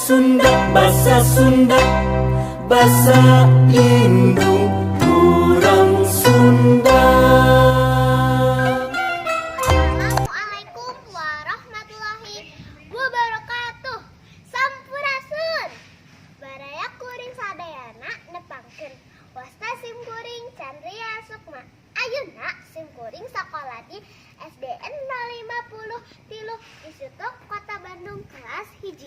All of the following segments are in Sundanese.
Sunda, basa Sunda, basa indung urang Sunda. Assalamualaikum warahmatullahi wabarakatuh. Sampurasun. Baraya kuring sadayana, nepangkeun wasta sim kuring Chandria Sukma. Ayeuna sim kuring sakola di SDN 053 Cisetok, Kota Bandung, kelas 1.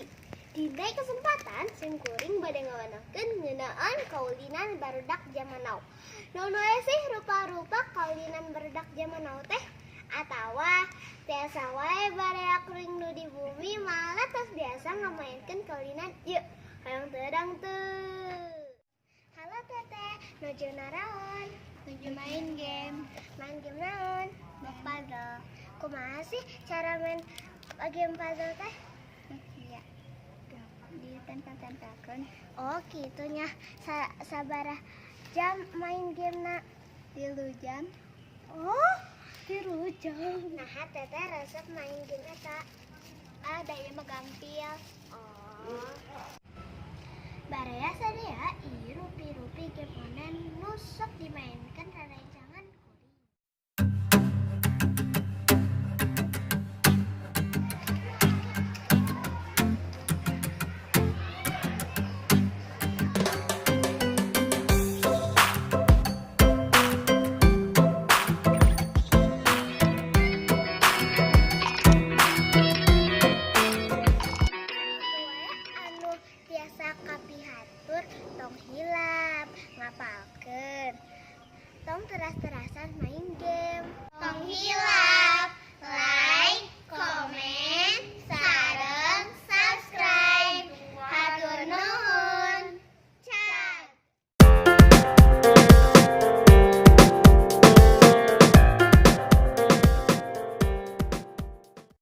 Dina kesempatan sim kuring bade ngawenangkeun ngeunaan kaulinan barudak zaman now. Naon wae sih rupa-rupa kaulinan barudak zaman now teh? Atawa biasa wae baraya kuring nu di bumi malah tos biasa ngamainkeun kaulinan ieu? Hayang terang teu? Halo, Teteh, nuju naraon? Nuju main game. Main game naon? Box puzzle. Kumaha sih cara main game puzzle teh? Iya. Ditempel-tempelkeun. Oh, kitu nya. Sabaraha jam main game na? 3 jam. Oh, 3 jam. Nah, Teteh resep main game eta? Ah, da ieu mah gampil. Oh. Baraya sadaya, ieu rupi-rupi game online nu sok dimainkan.